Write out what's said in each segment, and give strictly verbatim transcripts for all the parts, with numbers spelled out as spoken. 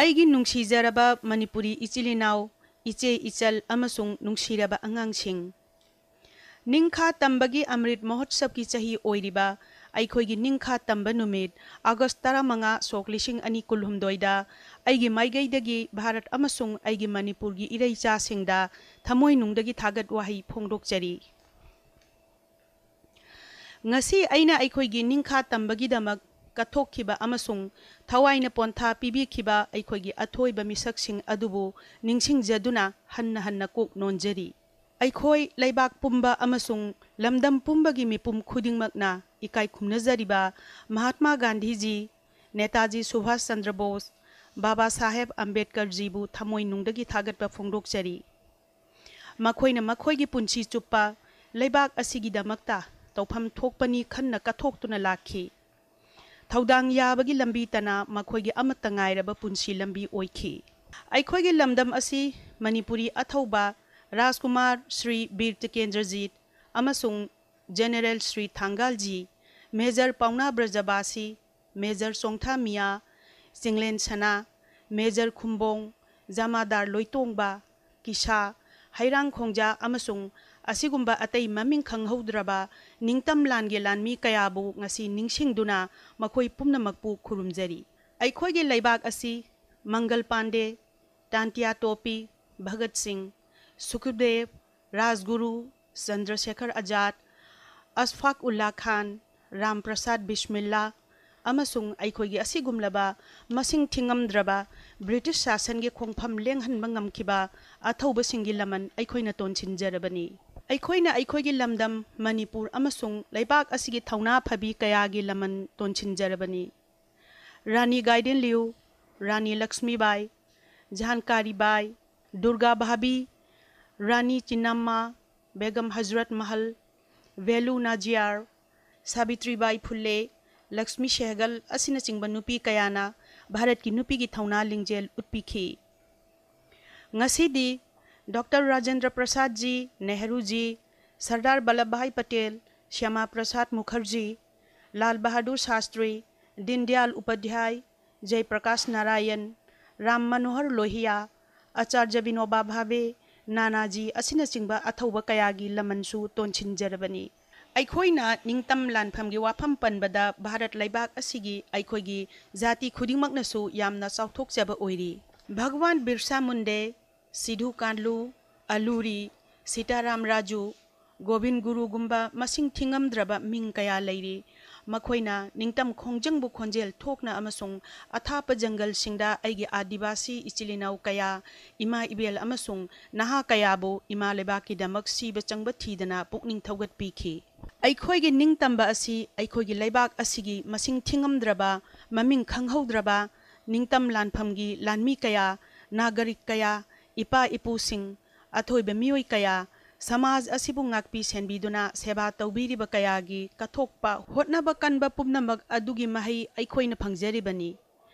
ꯑꯩꯒꯤ ꯅꯨꯡꯁꯤꯖꯔꯕ ꯃꯅꯤꯄꯨꯔꯤ ꯏꯆꯤꯜ ꯏꯅꯥꯎ, ꯏꯆꯦ ꯏꯆꯜ ꯑꯃꯁꯨꯡ ꯅꯨꯡꯁꯤꯔꯕ ꯑꯉꯥꯡꯁꯤꯡ, ꯅꯤꯡꯈꯥ ꯇꯝꯕꯒꯤ ꯑꯃ꯭ꯔꯤꯠ ꯃꯍꯣꯠꯁꯕꯀꯤ ꯆꯍꯤ ꯑꯣꯏꯔꯤꯕ ꯑꯩꯈꯣꯏꯒꯤ ꯅꯤꯡꯈꯥ ꯇꯝꯕ ꯅꯨꯃꯤꯠ ꯑꯥꯒꯁ ꯇꯔꯥꯃꯉꯥ, ꯁꯣꯛ ꯂꯤꯁꯤꯡ ꯑꯅꯤ ꯀꯨꯟꯍꯨꯝꯗꯣꯏꯗ ꯑꯩꯒꯤ ꯃꯥꯏꯀꯩꯗꯒꯤ ꯚꯥꯔꯠ ꯑꯃꯁꯨꯡ ꯑꯩꯒꯤ ꯃꯅꯤꯄꯨꯔꯒꯤ ꯏꯔꯩꯆꯥꯁꯤꯡꯗ ꯊꯃꯣꯏꯅꯨꯡꯗꯒꯤ ꯊꯥꯒꯠ ꯋꯥꯍꯩ ꯐꯣꯡꯗꯣꯛꯆꯔꯤ꯫ ꯉꯁꯤ ꯑꯩꯅ ꯑꯩꯈꯣꯏꯒꯤ ꯅꯤꯡꯈꯥ ꯇꯝꯕꯒꯤꯗꯃꯛ ꯀꯠꯊꯣꯛꯈꯤꯕ ꯑꯃꯁꯨꯡ ꯊꯋꯥꯏꯅ ꯄꯣꯟꯊꯥ ꯄꯤꯕꯤꯈꯤꯕ ꯑꯩꯈꯣꯏꯒꯤ ꯑꯊꯣꯏꯕ ꯃꯤꯁꯛꯁꯤꯡ ꯑꯗꯨꯕꯨ ꯅꯤꯡꯁꯤꯡꯖꯗꯨꯅ ꯍꯟꯅ ꯍꯟꯅ ꯀꯣꯛ ꯅꯣꯟꯖꯔꯤ꯫ ꯑꯩꯈꯣꯏ ꯂꯩꯕꯥꯛ ꯄꯨꯝꯕ ꯑꯃꯁꯨꯡ ꯂꯝꯗꯝ ꯄꯨꯝꯕꯒꯤ ꯃꯤꯄꯨꯝ ꯈꯨꯗꯤꯡꯃꯛꯅ ꯏꯀꯥꯏ ꯈꯨꯝꯅꯖꯔꯤꯕ ꯃꯍꯥꯠꯃꯥ ꯒꯥꯟꯙꯤꯖꯤ, ꯅꯦꯇꯥꯖꯤ ꯁꯨꯚꯥꯁ ꯆꯟꯗ꯭ꯔ ꯕꯣꯁ, ꯕꯥꯕꯥ ꯁꯥꯍꯦꯕ ꯑꯝꯕꯦꯗꯀꯔꯖꯤꯕꯨ ꯊꯃꯣꯏꯅꯨꯡꯗꯒꯤ ꯊꯥꯒꯠꯄ ꯐꯣꯡꯗꯣꯛꯆꯔꯤ꯫ ꯃꯈꯣꯏꯅ ꯃꯈꯣꯏꯒꯤ ꯄꯨꯟꯁꯤ ꯆꯨꯞꯄ ꯂꯩꯕꯥꯛ ꯑꯁꯤꯒꯤꯗꯃꯛꯇ ꯇꯧꯐꯝ ꯊꯣꯛꯄꯅꯤ ꯈꯟꯅ ꯀꯠꯊꯣꯛꯇꯨꯅ ꯂꯥꯛꯈꯤ꯫ ꯊꯧꯗꯥꯡ ꯌꯥꯕꯒꯤ ꯂꯝꯕꯤ ꯇꯅ ꯃꯈꯣꯏꯒꯤ ꯑꯃꯠꯇ ꯉꯥꯏꯔꯕ ꯄꯨꯟꯁꯤ ꯂꯝꯕꯤ ꯑꯣꯏꯈꯤ꯫ ꯑꯩꯈꯣꯏꯒꯤ ꯂꯝꯗꯝ ꯑꯁꯤ ꯃꯅꯤꯄꯨꯔꯤ ꯑꯊꯧꯕ ꯔꯥꯖꯀꯨꯃꯥꯔ ꯁ꯭ꯔꯤ ꯕꯤꯔ ꯇꯤꯀꯦꯟꯗ꯭ꯔꯖꯤꯠ ꯑꯃꯁꯨꯡ ꯖꯦꯅꯦꯔꯦꯜ ꯁ꯭ꯔꯤ ꯊꯥꯡꯒꯥꯜꯖꯤ, ꯃꯦꯖꯔ ꯄꯥꯎꯅꯥ ꯕ꯭ꯔꯖꯕꯥꯁꯤ, ꯃꯦꯖꯔ ꯆꯣꯡꯊꯥ ꯃꯤꯌꯥ, ꯆꯤꯡꯂꯦꯟ ꯁꯅꯥ, ꯃꯦꯖꯔ ꯈꯨꯝꯕꯣꯡ, ꯖꯃꯥꯗꯥꯔ ꯂꯣꯏꯇꯣꯡꯕ, ꯀꯤꯁꯥ, ꯍꯩꯔꯥꯡ ꯈꯣꯡꯖꯥ ꯑꯃꯁꯨꯡ ꯑꯁꯤꯒꯨꯝꯕ ꯑꯇꯩ ꯃꯃꯤꯡ ꯈꯪꯍꯧꯗ꯭ꯔꯕ ꯅꯤꯡꯇꯝ ꯂꯥꯟꯒꯤ ꯂꯥꯟꯃꯤ ꯀꯌꯥꯕꯨ ꯉꯁꯤ ꯅꯤꯡꯁꯤꯡꯗꯨꯅ ꯃꯈꯣꯏ ꯄꯨꯝꯅꯃꯛꯄꯨ ꯈꯨꯔꯨꯝꯖꯔꯤ꯫ ꯑꯩꯈꯣꯏꯒꯤ ꯂꯩꯕꯥꯛ ꯑꯁꯤ ꯃꯪꯒꯜ ꯄꯥꯟꯗꯦ, ꯇꯥꯟꯇꯤꯌꯥ ꯇꯣꯄꯤ, ꯚꯒꯠ ꯁꯤꯡ, ꯁꯨꯈꯗꯦꯕ, ꯔꯥꯖꯒꯨꯔꯨ, ꯆꯟꯗ꯭ꯔꯁꯦꯈꯔ ꯑꯖꯥꯗ, ꯑꯁꯐꯥꯛ ꯎꯜꯂꯥ ꯈꯥꯟ, ꯔꯥꯝ ꯄ꯭ꯔꯁꯥꯗ ꯕꯤꯁꯃꯤꯜꯂꯥ ꯑꯃꯁꯨꯡ ꯑꯩꯈꯣꯏꯒꯤ ꯑꯁꯤꯒꯨꯝꯂꯕ ꯃꯁꯤꯡ ꯊꯤꯉꯝꯗ꯭ꯔꯕ ꯕ꯭ꯔꯤꯇꯤꯁ ꯁꯥꯁꯟꯒꯤ ꯈꯣꯡꯐꯝ ꯂꯦꯡꯍꯟꯕ ꯉꯝꯈꯤꯕ ꯑꯊꯧꯕꯁꯤꯡꯒꯤ ꯂꯃꯟ ꯑꯩꯈꯣꯏꯅ ꯇꯣꯟꯁꯤꯟꯖꯔꯕꯅꯤ꯫ ꯑꯩꯈꯣꯏꯅ ꯑꯩꯈꯣꯏꯒꯤ ꯂꯝꯗꯝ ꯃꯅꯤꯄꯨꯔ ꯑꯃꯁꯨꯡ ꯂꯩꯕꯥꯛ ꯑꯁꯤꯒꯤ ꯊꯧꯅꯥ ꯐꯕꯤ ꯀꯌꯥꯒꯤ ꯂꯃꯟ ꯇꯣꯟꯁꯤꯟꯖꯔꯕꯅꯤ꯫ ꯔꯥꯅꯤ ꯒꯥꯏꯗꯦꯟꯂꯤꯎ, ꯔꯥꯅꯤ ꯂꯛꯁꯃꯤꯕꯥꯏ, ꯖꯍꯥꯟꯀꯥꯔꯤꯕꯥꯏ, ꯗꯨꯔꯒꯥ ꯚꯥꯕꯤ, ꯔꯥꯅꯤ ꯆꯤꯟꯅꯝꯃ, ꯕꯦꯒꯝ ꯍꯖꯔꯠ ꯃꯍꯜ, ꯚꯦꯂꯨ ꯅꯥꯖꯤꯌꯥꯔ, ꯁꯥꯕꯤꯇ꯭ꯔꯤꯕꯥꯏ ꯐꯨꯂꯦ, ꯂꯛꯁꯃꯤ ꯁꯦꯍꯒꯜ ꯑꯁꯤꯅꯆꯤꯡꯕ ꯅꯨꯄꯤ ꯀꯌꯥꯅ ꯚꯥꯔꯠꯀꯤ ꯅꯨꯄꯤꯒꯤ ꯊꯧꯅꯥ ꯂꯤꯡꯖꯦꯜ ꯎꯠꯄꯤꯈꯤ꯫ ꯉꯁꯤꯗꯤ ꯗꯣꯛꯇꯔ ꯔꯥꯖꯦꯟꯗ꯭ꯔ ꯄ꯭ꯔꯁꯥꯗꯖꯤ, ꯅꯦꯍꯔꯨꯖꯤ, ꯁꯔꯗꯥꯔ ꯕꯜꯂꯚꯚꯥꯏ ꯄꯇꯦꯜ, ꯁ꯭ꯌꯥꯃꯥ ꯄ꯭ꯔꯁꯥꯗ ꯃꯨꯈꯔꯖꯤ, ꯂꯥꯜ ꯕꯍꯥꯗꯨꯔ ꯁꯥꯁꯇ꯭ꯔꯤ, ꯗꯤꯟꯗꯤꯌꯥꯜ ꯎꯄꯥꯙ꯭ꯌꯥꯏ, ꯖꯌ ꯄ꯭ꯔꯀꯥꯁ ꯅꯥꯔꯥꯌꯟ, ꯔꯥꯝ ꯃꯅꯣꯍꯔ ꯂꯣꯍꯤꯌꯥ, ꯑꯆꯥꯔꯖ ꯕꯤꯅꯣꯕꯥ ꯚꯥꯚꯦ, ꯅꯥꯅꯥꯖꯤ ꯑꯁꯤꯅꯆꯤꯡꯕ ꯑꯊꯧꯕ ꯀꯌꯥꯒꯤ ꯂꯃꯟꯁꯨ ꯇꯣꯟꯁꯤꯟꯖꯔꯕꯅꯤ꯫ ꯑꯩꯈꯣꯏꯅ ꯅꯤꯡꯇꯝ ꯂꯥꯟꯐꯝꯒꯤ ꯋꯥꯐꯝ ꯄꯟꯕꯗ ꯚꯥꯔꯠ ꯂꯩꯕꯥꯛ ꯑꯁꯤꯒꯤ ꯑꯩꯈꯣꯏꯒꯤ ꯖꯥꯇꯤ ꯈꯨꯗꯤꯡꯃꯛꯅꯁꯨ ꯌꯥꯝꯅ ꯆꯥꯎꯊꯣꯛꯆꯕ ꯑꯣꯏꯔꯤ꯫ ꯚꯒꯋꯥꯟ ꯕꯤꯔꯁꯥ ꯃꯨꯟꯗꯦ, ꯁꯤꯙꯨ ꯀꯥꯟꯂꯨ, ꯑꯂꯨꯔꯤ, ꯁꯤꯇꯥꯔꯥꯝ ꯔꯥꯖꯨ, ꯒꯣꯕꯤꯟ ꯒꯨꯔꯨꯒꯨꯝꯕ ꯃꯁꯤꯡ ꯊꯤꯉꯝꯗ꯭ꯔꯕ ꯃꯤꯡ ꯀꯌꯥ ꯂꯩꯔꯤ꯫ ꯃꯈꯣꯏꯅ ꯅꯤꯡꯇꯝ ꯈꯣꯡꯖꯪꯕꯨ ꯈꯣꯟꯖꯦꯜ ꯊꯣꯛꯅ ꯑꯃꯁꯨꯡ ꯑꯊꯥꯞꯄ ꯖꯪꯒꯜꯁꯤꯡꯗ ꯑꯩꯒꯤ ꯑꯥꯗꯤꯕꯥꯁꯤ ꯏꯆꯤꯜ ꯏꯅꯥꯎ ꯀꯌꯥ, ꯏꯃꯥ ꯏꯕꯦꯜ ꯑꯃꯁꯨꯡ ꯅꯍꯥ ꯀꯌꯥꯕꯨ ꯏꯃꯥ ꯂꯩꯕꯥꯛꯀꯤꯗꯃꯛ ꯁꯤꯕ ꯆꯪꯕ ꯊꯤꯗꯅ ꯄꯨꯛꯅꯤꯡ ꯊꯧꯒꯠꯄꯤꯈꯤ꯫ ꯑꯩꯈꯣꯏꯒꯤ ꯅꯤꯡꯇꯝꯕ ꯑꯁꯤ ꯑꯩꯈꯣꯏꯒꯤ ꯂꯩꯕꯥꯛ ꯑꯁꯤꯒꯤ ꯃꯁꯤꯡ ꯊꯤꯉꯝꯗ꯭ꯔꯕ, ꯃꯃꯤꯡ ꯈꯪꯍꯧꯗ꯭ꯔꯕ ꯅꯤꯡꯇꯝ ꯂꯥꯟꯐꯝꯒꯤ ꯂꯥꯟꯃꯤ ꯀꯌꯥ, ꯅꯥꯒꯔꯤꯛ ꯀꯌꯥ, ꯏꯄꯥ ꯏꯄꯨꯁꯤꯡ, ꯑꯊꯣꯏꯕ ꯃꯤꯑꯣꯏ ꯀꯌꯥ, ꯁꯃꯥꯖ ꯑꯁꯤꯕꯨ ꯉꯥꯛꯄꯤ ꯁꯦꯟꯕꯤꯗꯨꯅ ꯁꯦꯕꯥ ꯇꯧꯕꯤꯔꯤꯕ ꯀꯌꯥꯒꯤ ꯀꯠꯊꯣꯛꯄ ꯍꯣꯠꯅꯕ ꯀꯟꯕ ꯄꯨꯝꯅꯃꯛ ꯑꯗꯨꯒꯤ ꯃꯍꯩ ꯑꯩꯈꯣꯏꯅ ꯐꯪꯖꯔꯤꯕꯅꯤ꯫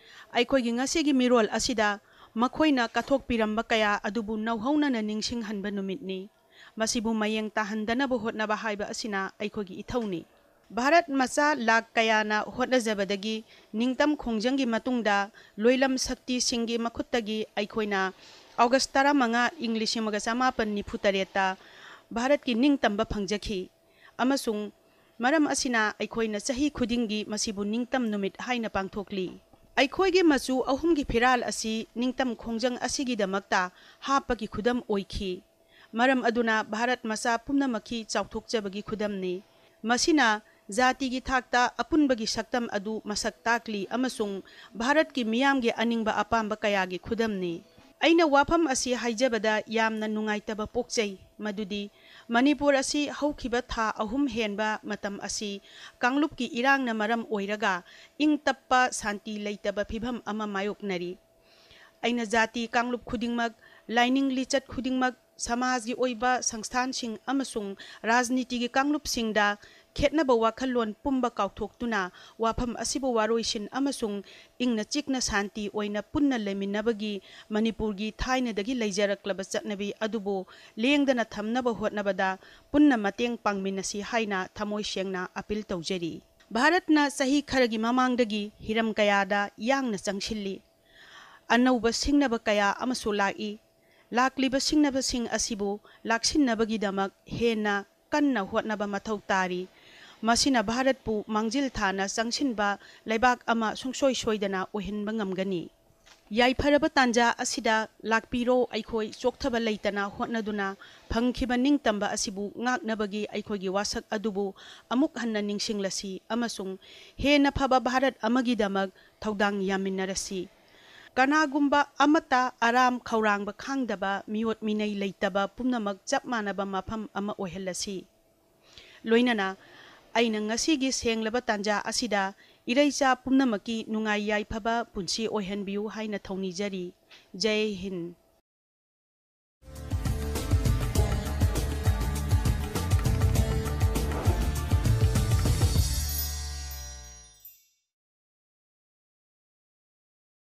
ꯑꯩꯈꯣꯏꯒꯤ ꯉꯁꯤꯒꯤ ꯃꯤꯔꯣꯜ ꯑꯁꯤꯗ ꯃꯈꯣꯏꯅ ꯀꯠꯊꯣꯛꯄꯤꯔꯝꯕ ꯀꯌꯥ ꯑꯗꯨꯕꯨ ꯅꯧꯍꯧꯅꯅ ꯅꯤꯡꯁꯤꯡꯍꯟꯕ ꯅꯨꯃꯤꯠꯅꯤ꯫ ꯃꯁꯤꯕꯨ ꯃꯌꯦꯡ ꯇꯥꯍꯟꯗꯅꯕ ꯍꯣꯠꯅꯕ ꯍꯥꯏꯕ ꯑꯁꯤꯅ ꯑꯩꯈꯣꯏꯒꯤ ꯏꯊꯧꯅꯤ꯫ ꯚꯥꯔꯠ ꯃꯆꯥ ꯂꯥꯈ ꯀꯌꯥꯅ ꯍꯣꯠꯅꯖꯕꯗꯒꯤ ꯅꯤꯡꯇꯝ ꯈꯣꯡꯖꯪꯒꯤ ꯃꯇꯨꯡꯗ ꯂꯣꯏꯂꯝ ꯁꯛꯇꯤꯁꯤꯡꯒꯤ ꯃꯈꯨꯠꯇꯒꯤ ꯑꯩꯈꯣꯏꯅ ꯑꯣꯒꯁ ꯇꯔꯥꯃꯉꯥ, ꯏꯪ ꯂꯤꯁꯤꯡ ꯑꯃꯒ ꯆꯃꯥꯄꯟ ꯅꯤꯐꯨ ꯇꯔꯦꯠꯇ ꯚꯥꯔꯠꯀꯤ ꯅꯤꯡꯇꯝꯕ ꯐꯪꯖꯈꯤ꯫ ꯑꯃꯁꯨꯡ ꯃꯔꯝ ꯑꯁꯤꯅ ꯑꯩꯈꯣꯏꯅ ꯆꯍꯤ ꯈꯨꯗꯤꯡꯒꯤ ꯃꯁꯤꯕꯨ ꯅꯤꯡꯇꯝ ꯅꯨꯃꯤꯠ ꯍꯥꯏꯅ ꯄꯥꯡꯊꯣꯛꯂꯤ꯫ ꯑꯩꯈꯣꯏꯒꯤ ꯃꯆꯨ ꯑꯍꯨꯝꯒꯤ ꯐꯤꯔꯥꯜ ꯑꯁꯤ ꯅꯤꯡꯇꯝ ꯈꯣꯡꯖꯪ ꯑꯁꯤꯒꯤꯗꯃꯛꯇ ꯍꯥꯞꯄꯒꯤ ꯈꯨꯗꯝ ꯑꯣꯏꯈꯤ꯫ ꯃꯔꯝ ꯑꯗꯨꯅ ꯚꯥꯔꯠ ꯃꯆꯥ ꯄꯨꯝꯅꯃꯛꯀꯤ ꯆꯥꯎꯊꯣꯛꯆꯕꯒꯤ ꯈꯨꯗꯝꯅꯤ꯫ ꯃꯁꯤꯅ ꯖꯥꯇꯤꯒꯤ ꯊꯥꯛꯇ ꯑꯄꯨꯟꯕꯒꯤ ꯁꯛꯇꯝ ꯑꯗꯨ ꯃꯁꯛ ꯇꯥꯛꯂꯤ ꯑꯃꯁꯨꯡ ꯚꯥꯔꯠꯀꯤ ꯃꯤꯌꯥꯝꯒꯤ ꯑꯅꯤꯡꯕ ꯑꯄꯥꯝꯕ ꯀꯌꯥꯒꯤ ꯈꯨꯗꯝꯅꯤ꯫ ꯑꯩꯅ ꯋꯥꯐꯝ ꯑꯁꯤ ꯍꯥꯏꯖꯕꯗ ꯌꯥꯝꯅ ꯅꯨꯡꯉꯥꯏꯇꯕ ꯄꯣꯛꯆꯩ, ꯃꯗꯨꯗꯤ ꯃꯅꯤꯄꯨꯔ ꯑꯁꯤ ꯍꯧꯈꯤꯕ ꯊꯥ ꯑꯍꯨꯝ ꯍꯦꯟꯕ ꯃꯇꯝ ꯑꯁꯤ ꯀꯥꯡꯂꯨꯞꯀꯤ ꯏꯔꯥꯡꯅ ꯃꯔꯝ ꯑꯣꯏꯔꯒ ꯏꯪ ꯇꯞꯄ, ꯁꯥꯟꯇꯤ ꯂꯩꯇꯕ ꯐꯤꯚꯝ ꯑꯃ ꯃꯥꯌꯣꯛꯅꯔꯤ꯫ ꯑꯩꯅ ꯖꯥꯇꯤ ꯀꯥꯡꯂꯨꯞ ꯈꯨꯗꯤꯡꯃꯛ, ꯂꯥꯏꯅꯤꯡ ꯂꯤꯆꯠ ꯈꯨꯗꯤꯡꯃꯛ, ꯁꯃꯥꯖꯒꯤ ꯑꯣꯏꯕ ꯁꯪꯁꯊꯥꯟꯁꯤꯡ ꯑꯃꯁꯨꯡ ꯔꯥꯖꯅꯤꯇꯤꯒꯤ ꯀꯥꯡꯂꯨꯞꯁꯤꯡꯗ ꯈꯦꯠꯅꯕ ꯋꯥꯈꯜꯂꯣꯟ ꯄꯨꯝꯕ ꯀꯥꯎꯊꯣꯛꯇꯨꯅ ꯋꯥꯐꯝ ꯑꯁꯤꯕꯨ ꯋꯥꯔꯣꯏꯁꯤꯟ ꯑꯃꯁꯨꯡ ꯏꯪꯅ ꯆꯤꯛꯅ ꯁꯥꯟꯇꯤ ꯑꯣꯏꯅ ꯄꯨꯟꯅ ꯂꯩꯃꯤꯟꯅꯕꯒꯤ ꯃꯅꯤꯄꯨꯔꯒꯤ ꯊꯥꯏꯅꯗꯒꯤ ꯂꯩꯖꯔꯛꯂꯕ ꯆꯠꯅꯕꯤ ꯑꯗꯨꯕꯨ ꯂꯦꯡꯗꯅ ꯊꯝꯅꯕ ꯍꯣꯠꯅꯕꯗ ꯄꯨꯟꯅ ꯃꯇꯦꯡ ꯄꯥꯡꯃꯤꯟꯅꯁꯤ ꯍꯥꯏꯅ ꯊꯃꯣꯏ ꯁꯦꯡꯅ ꯑꯄꯤꯜ ꯇꯧꯖꯔꯤ꯫ ꯚꯥꯔꯠꯅ ꯆꯍꯤ ꯈꯔꯒꯤ ꯃꯃꯥꯡꯗꯒꯤ ꯍꯤꯔꯝ ꯀꯌꯥꯗ ꯌꯥꯡꯅ ꯆꯪꯁꯤꯜꯂꯤ꯫ ꯑꯅꯧꯕ ꯁꯤꯡꯅꯕ ꯀꯌꯥ ꯑꯃꯁꯨ ꯂꯥꯛꯏ꯫ ꯂꯥꯛꯂꯤꯕ ꯁꯤꯡꯅꯕꯁꯤꯡ ꯑꯁꯤꯕꯨ ꯂꯥꯛꯁꯤꯟꯅꯕꯒꯤꯗꯃꯛ ꯍꯦꯟꯅ ꯀꯟꯅ ꯍꯣꯠꯅꯕ ꯃꯊꯧ ꯇꯥꯔꯤ꯫ ꯃꯁꯤꯅ ꯚꯥꯔꯠꯄꯨ ꯃꯥꯡꯖꯤꯜ ꯊꯥꯅ ꯆꯪꯁꯤꯟꯕ ꯂꯩꯕꯥꯛ ꯑꯃ ꯁꯨꯡꯁꯣꯏ ꯁꯣꯏꯗꯅ ꯑꯣꯏꯍꯟꯕ ꯉꯝꯒꯅꯤ꯫ ꯌꯥꯏꯐꯔꯕ ꯇꯥꯟꯖꯥ ꯑꯁꯤꯗ ꯂꯥꯛꯄꯤꯔꯣ, ꯑꯩꯈꯣꯏ ꯆꯣꯛꯊꯕ ꯂꯩꯇꯅ ꯍꯣꯠꯅꯗꯨꯅ ꯐꯪꯈꯤꯕ ꯅꯤꯡꯇꯝꯕ ꯑꯁꯤꯕꯨ ꯉꯥꯛꯅꯕꯒꯤ ꯑꯩꯈꯣꯏꯒꯤ ꯋꯥꯁꯛ ꯑꯗꯨꯕꯨ ꯑꯃꯨꯛ ꯍꯟꯅ ꯅꯤꯡꯁꯤꯡꯂꯁꯤ ꯑꯃꯁꯨꯡ ꯍꯦꯟꯅ ꯐꯕ ꯚꯥꯔꯠ ꯑꯃꯒꯤꯗꯃꯛ ꯊꯧꯗꯥꯡ ꯌꯥꯃꯤꯟꯅꯔꯁꯤ꯫ ꯀꯅꯥꯒꯨꯝꯕ ꯑꯃꯠꯇ ꯑꯔꯥꯝ ꯈꯧꯔꯥꯡꯕ ꯈꯥꯡꯗꯕ, ꯃꯤꯑꯣꯠ ꯃꯤꯅꯩ ꯂꯩꯇꯕ, ꯄꯨꯝꯅꯃꯛ ꯆꯞ ꯃꯥꯟꯅꯕ ꯃꯐꯝ ꯑꯃ ꯑꯣꯏꯍꯜꯂꯁꯤ꯫ ꯂꯣꯏꯅꯅ ꯑꯩꯅ ꯉꯁꯤꯒꯤ ꯁꯦꯡꯂꯕ ꯇꯥꯟꯖꯥ ꯑꯁꯤꯗ ꯏꯔꯩꯆꯥ ꯄꯨꯝꯅꯃꯛꯀꯤ ꯅꯨꯡꯉꯥꯏ ꯌꯥꯏꯐꯕ ꯄꯨꯟꯁꯤ ꯑꯣꯏꯍꯟꯕꯤꯌꯨ ꯍꯥꯏꯅ ꯊꯧꯅꯤꯖꯔꯤ꯫ ꯖꯩ ꯍꯤꯟꯗ꯫